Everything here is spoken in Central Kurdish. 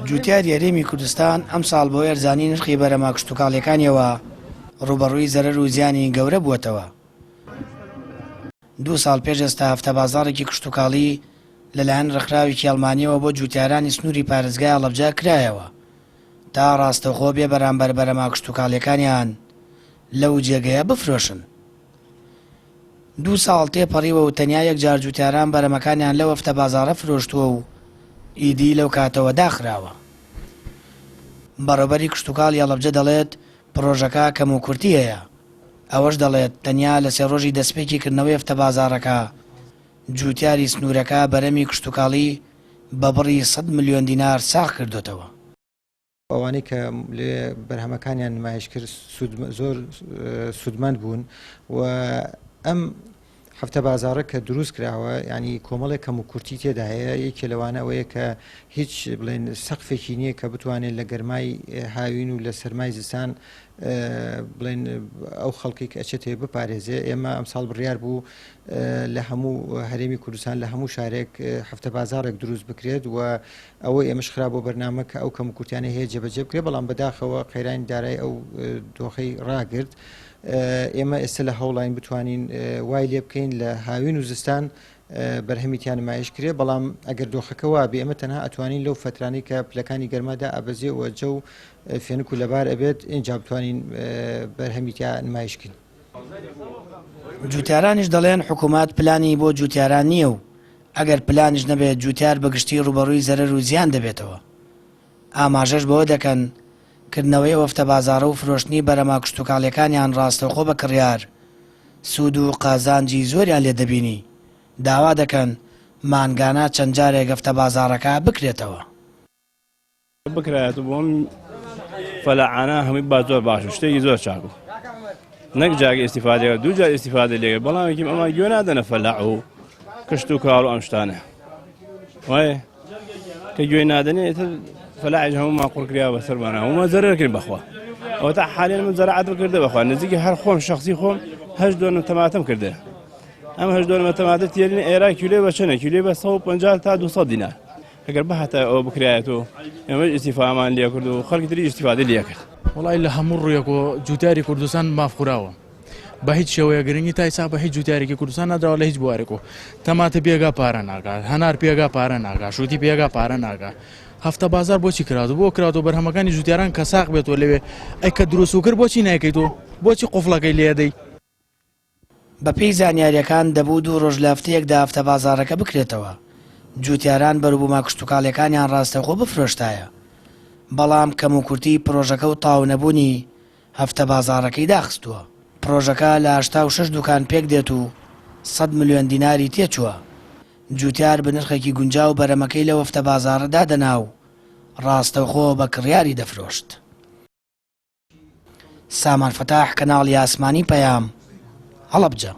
جوتیاری هەرێمی کوردستان ئەمساڵ بۆ ئەرزانی نرخی بەرەمە کشتوکاڵیەکانیەوە ڕووبەڕووی زەرەر و زیانی گەورە بووەتەوە. دوو ساڵ پێش ئێستا هەفتە بازاڕێکی کشتوکاڵی لەلایەن ڕێکخراوێکی ئەڵمانیەوە بۆ جوتیارانی سنووری پارێزگای هەڵەبجە کرایەوە تا ڕاستەوخۆ بێ بەرامبەر بەرەما کشتوکاڵیەکانیان لەو جێگەیە بفرۆشن. دوو ساڵ تێپەڕیوە و تەنیا یەک جار جوتیاران بەرەمەکانیان لەو هەفتە بازاڕە فرۆشتووە و ئیدی لەو کاتەوە داخراوە. بەڕێوبەری کشتوکاڵی هەڵەبجە دەڵێت، پڕۆژەکە کەموکورتی هەیە. ئەوەش دەڵێت، تەنیا لە سێ ڕۆژی دەستپێکی کردنەوەی هەفتە بازاڕەکە، جوتیاری سنوورەکە بەرەمی کشتوکاڵی بە بڕی 100 ملیۆن دینار ساغ کردۆتەوە. ئەوانەی کە لێ بەرهەمەکانیان نمایش کرد زۆر سوودمەند بوون و ئەم هەفتە بازاڕە کە دروست کراوە ینی کۆمەڵێک کەم و کورتی تێدا هەیە یەکێ لەوانە ئەوەیە کە هیچ بڵێن سەقفێکی نییە کە بتوانێت لە گەرمای هاوین و لە سەرمای زستان بڵێن ئەو خەڵکی کە ئەچێتێ بپارێزێ ئێمە ئەمساڵ بڕیار بوو لە هەموو هەرێمی کوردستان لە هەموو شارێک هەفتە بازارێک دروست بکرێت و ئەوەی ئێمەش خرا بۆ بەرنامە کە ئەو کەموکورتیانەی هەیە جێبەجێ بکرێت، بەڵام بەداخەوە قەیرانی دارایی ئەو دۆخەی ڕاگرت. ئێمە ئێستا لە هەوڵاین بتوانین وای لێ بکەین لە هاوین و زستان بەرهەمی تیا نمایش کرێ، بەڵام ئەگەر دۆخەکە وابێ ئێمە تەنها ئەتوانین لەو فەترانەی کە پلەکانی گەرما دائەبەزێ و جەو فێنک و لەبار ئەبێت ئینجا بتوانین بەرهەمی تیا نمایش کەین. جوتیارانیش دەڵێن حکومەت پلانی بۆ جوتیاران نییە و ئەگەر پلانیش نەبێت جوتیار بە گشتی ڕووبەڕووی زەرەر و زیان دەبێتەوە. ئاماژەش بەوە دەکەن، کردنەوەی ئەو هەفتە بازاڕە و فرۆشتنی بەرهەمە کشتوکاڵییەکانیان ڕاستەوخۆ بە کڕیار، سوود و قازانجی زۆریان لێ دەبینی، داوا دەکەن مانگانە چەند جارێک هەفتە بازاڕەکە بکرێتەوە. بکرایەت بۆم فەلاعانە هەمووی با زۆر باش و شتێکی زۆر چاک بوو نەک جاگ ئیسیفادە دوو جار ئیسیفادە لێ بەڵام یەکیم ئەمە گوێ نادەنە فەلاع و کشت و کاڵ و ئەم شتانە وایە کە گوێ نادەنێ ئیتر فەلاعیش هەموومان قڕکریا بەسەرمانە هەموومان زەرەر کرد بەخوا ئەوە تا حالیان من زەراعەت بکردە بەخوا نزیکی هەر خۆم شخصی خۆم هەشت دۆنم تەماتەم کردە ئەم هەشت دۆنمە تەماتە تێرین ئێرا کیلۆ بە چەنە کیلۆ بە 150 تا 200 دینار ئەگەر بهاتایە ئەوە بکرایەت و ئێمەش ئیستیفامان لێ کرد و خەڵکی تری ئیستیفادەی لێ کرد. وەڵای لە هەموو ڕوویەکەوە جوتیاری کوردستان مافخوراوە بە هیچ شێوەیە گرنگی تا ئیسا بە هیچ جوتیارێکی کوردستان نادراوە لە هیچ بوارێکەوە تەماتە پێگا پارە ناکات هەنار پێگا پارە ناکات شوتی پێگا پارە ناکات هەفتە بازار بۆچی کراتوە بۆ کراتوە بەرهەمەکانی جوتیاران کە ساق بێتەوە لەوێ ئەی کە دروست و کرد بۆچی نایکەیتەوە بۆچی قفڵەکەی لێدەی بەپێی زانیارییەکان دەبوو دوو ڕۆژ لە هەفتەیەکدا هەفتە بازاڕەکە بکرێتەوە، جووتیاران بەروبوومە کشتوکاڵییەکانیان ڕاستەوخۆ بفرۆشتایە، بەڵام کەموکورتیی پڕۆژەکە و تەواو نەبوونی هەفتە بازاڕەکەی داخستووە. پڕۆژەکە لە 86 دوکان پێکدێت و 100 ملیۆن دیناری تێچووە. جووتیار بە نرخێکی گونجاو بەرەمەکەی لەو هەفتە بازاڕە دادەنا و ڕاستەوخۆ بە کڕیاری دەفرۆشت. سامان فەتاح کەناڵی ئاسمانی پەیام، هەڵەبجە.